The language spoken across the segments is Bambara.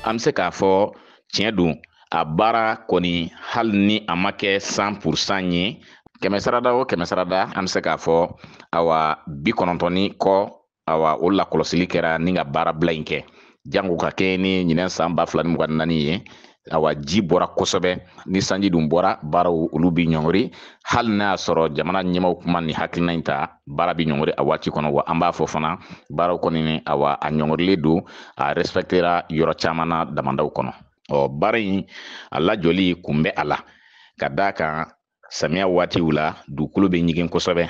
An bɛ se k'a fɔ tiɲɛ don, a baara kɔni, hali ni a ma kɛ 100% ye, 100 sarada o 100 sarada, an bɛ se k'a fɔ awa 90 ni kɔ, awa o lakɔlɔsili kɛra ni ka baara bila in kɛ. Jango ka kɛ ni ɲinɛn san 2024 ye, awa ji bɔra kosɛbɛ. Ni sanji dun bɔra, baaraw olu bi ɲɔngiri. Hali n'a y'a sɔrɔ jamana ɲɛmaaw kuma ni hakilina in ta, baara bi ɲɔngiri a waati kɔnɔ. Wa an b'a fɔ fana, baaraw kɔni, awa a ɲɔngirilen don, a respectera yɔrɔ caman na damandaw kɔnɔ. Ɔ baara in a lajɔli kun bɛ a la, ka d'a kan samiya waatiw la dugukolo bɛ ɲigin kosɛbɛ.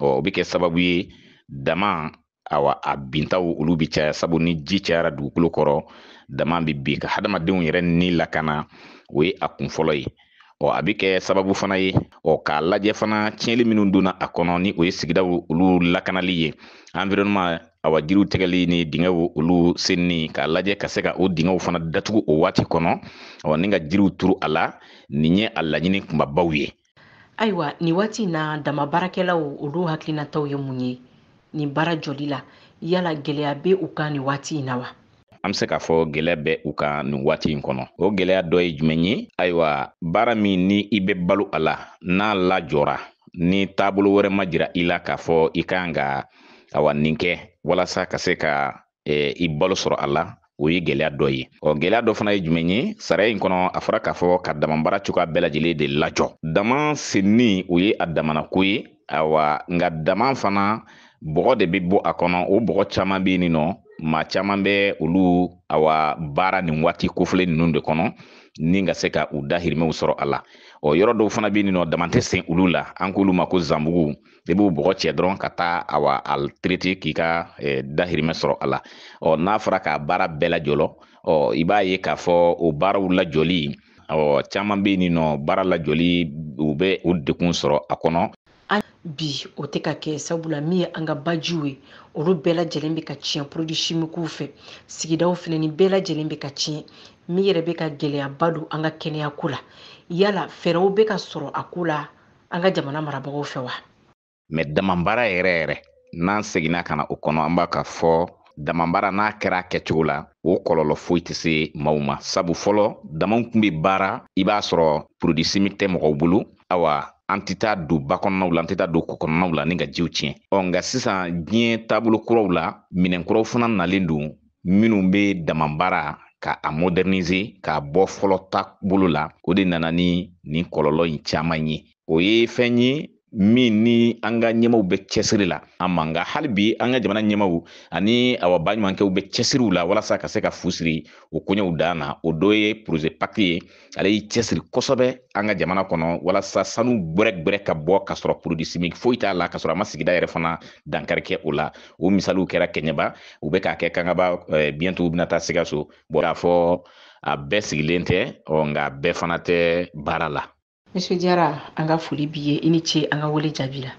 Ɔ o bɛ kɛ sababu ye dama, awa a bintaw olu bɛ caya, sabu ni ji cayara dugukolo kɔrɔ, dama bɛ bin. Ka hadamadenw yɛrɛ ni lakana, o ye a kun fɔlɔ ye. Ɔ a bɛ kɛ sababu fana ye, ɔ k'a lajɛ fana tiɲɛli minnu donna a kɔnɔ, ni o ye sigidaw olu lakanali ye, environnement, awa jiriw tigɛli ni dingɛw olu senni, k'a lajɛ ka se ka o dingɛw fana datugu o waati kɔnɔ, ɔ ni ka jiriw turu a la. Nin ye a laɲini kunbabaw ye. Ayiwa, nin waati in na, dama baarakɛlaw olu hakilinataw ye mun ye nin baara jɔli la? Yala gɛlɛya bɛ u kan nin waati in na wa? An bɛ se k'a fɔ gɛlɛya bɛ u kan nin waati in kɔnɔ. O gɛlɛya dɔ ye jumɛn ye? Ayiwa, baara min ni i bɛ balo a la, n'a lajɔra, ni taabolo wɛrɛ ma jira i la k'a fɔ i kan ka awa nin kɛ walasa ka se ka i balo sɔrɔ a la, o ye gɛlɛya dɔ ye. Ɔ gɛlɛya dɔ fana ye jumɛn ye? Sariya in kɔnɔ, a fɔra k'a fɔ ka damabaara cogoya bɛɛ lajɛlen de lajɔ. Dama senni, o ye a damana ko ye. Awa nka dama fana, bɔgɔ de bɛ bɔ a kɔnɔ. O bɔgɔ caman bɛ yen nɔ, maa caman bɛ olu awa baara nin waati kofɔlen ninnu de kɔnɔ, ni ka se ka u dahirimɛw sɔrɔ a la. Ɔ yɔrɔ dɔw fana bɛ yen nɔ, dama tɛ sen olu la, an k'olu ma ko zanbugu. I b'o bɔgɔ cɛ dɔrɔn ka taa awa a traiter k'i ka dahirimɛ sɔrɔ a la. Ɔ n'a fɔra k'a baara bɛɛ lajɔlɔ, ɔ i b'a ye k'a fɔ o baaraw lajɔli, ɔ caman bɛ yen nɔ, baara lajɔli, u bɛ o degun sɔrɔ a kɔnɔ. Bi o tɛ ka kɛ, sabula min ye an ka bajiw ye, olu bɛɛ lajɛlen bɛ ka tiɲɛ produit chimiques fɛ. Sigidaw fɛnɛ ni bɛɛ lajɛlen bɛ ka tiɲɛ, min yɛrɛ bɛ ka gɛlɛyaba don an ka kɛnɛya ko la. Yala fɛɛrɛw bɛ ka sɔrɔ a ko la an ka jamana marabagaw fɛ wa? Mɛ damabaara yɛrɛ yɛrɛ, n'an seginna ka na o kɔnɔ, an b'a ka fɔ damabaara n'a kɛra a kɛcogo la, o kɔlɔlɔ foyi tɛ se maaw ma. Sabu fɔlɔ damaw tun bɛ baara, i b'a sɔrɔ produit chimique tɛ mɔgɔw bolo. Awa an tɛ taa don ba kɔnɔnaw la, an tɛ taa don kɔ kɔnɔnaw la ni ka jiw tiɲɛ. Ɔ nka sisan diɲɛ taabolo kuraw la, minɛn kuraw fana nalen don minnu bɛ damabaara ka a moderniser, k'a bɔ fɔlɔ taabolo la. O de nana ni nin kɔlɔlɔ in caman ye. O ye fɛn ye min ni an ka ɲɛmaaw bɛ cɛsiri la an ma. Nka hali bi an ka jamana ɲɛmaaw ani awa baɲumankɛw bɛ cɛsiriw la walasa ka se ka fu siri o koɲɛw dan na. O dɔ ye projet PAC ye. Ale y'i cɛsiri kosɛbɛ an ka jamana kɔnɔ walasa sanu gbɛrɛ ka bɔ ka sɔrɔ produit chimique foyi t'a la, ka sɔrɔ a ma sigida yɛrɛ fana dankari kɛ o la. O misaliw kɛra Kɛɲɛba, u bɛ k'a kɛ Kangaba, bientôt u bɛna taa Sikaso. Bon, k'a fɔ a bɛɛ sigilen tɛ, ɔ nka a bɛɛ fana tɛ baara la. Monsieur Diarra, an ka foli b'i ye, i ni ce an ka wele jaabi la.